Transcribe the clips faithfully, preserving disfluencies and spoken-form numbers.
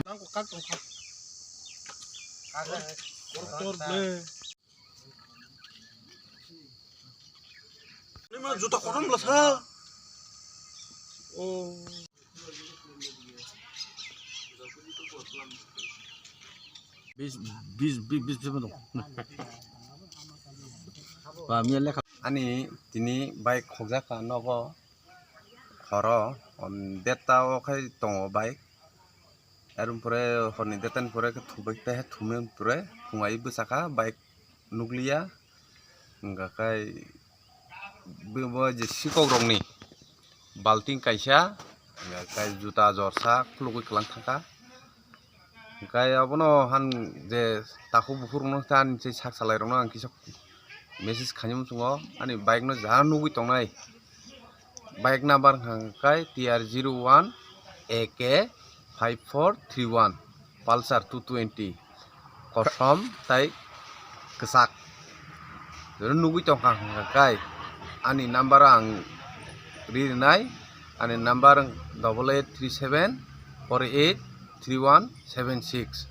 Ang kok kak tong kha. Kok tor ble. Ni ma juta kotor bla sa. Oh. Bis, bis, bis, bis, bis, bis. Ba, miya lekha. Ani tini bike khokjak ka nogo. Horo, um, detta o khai tongo bike. Arum pore horni detta ni pore khe thubai tei thumui pore thumai bwsakha bike nukliya. Hingkha khai bo, bo je sikok rokni balting kaisa, hingkha khai juta jorsa khulugwi kwlang thangkha. Hingkha abono han je takhuk bukhuk rokno ta ani se sak salai rokno ang kisa message khaini muchungo ani bike no ja nugwi tongnai. Bike number hwnkha khai T R zero one A K five four three one, Pulsar two twenty, kosom tai kwchak. Nugwi tongkha hwnkha khai ani number ang ri rinai, ani number double eight three seven four eight three one seven six.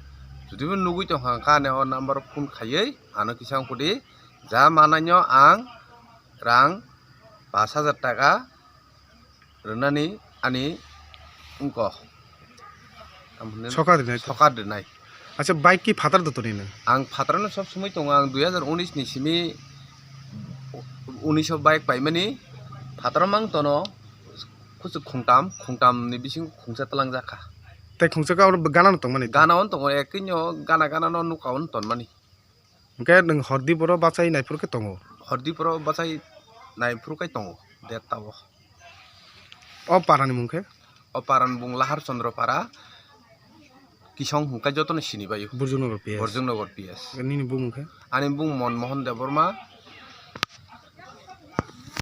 Jodi bo nugwi tongkha hwnkha ani o number phone khaiwi ano kisa wng kudi, ja mananyo ang rang pash hajar taka rwnani ani wngkha. Tamoni sokat rwnai to. Sokat rwnai. Acha, bike ki phatar do toni nang? Ang phatarno sob somoi tongo, ang dui hajar unis ni simi unis o bike paimani phataro mang tono, kuchuk khungtam, khungtam ni bising khungsa tlang jakha. Tai khungsa ka oro gana no tongmani? Gana on tongo, ekino gana gana no nuka on tonmani. Hingke nwng hordi boro bachai naiphuru khe tongo? Hordi boro bachai naiphuru khe tongo, detta o. O para ni mung khe? O para ni bung Lahar Chandra para, Kisong hingke jotono sini baio. Burjuknagar P S. Burjuknagar P S. Nini bumung khe? Ani bung Monmohon Debbarma,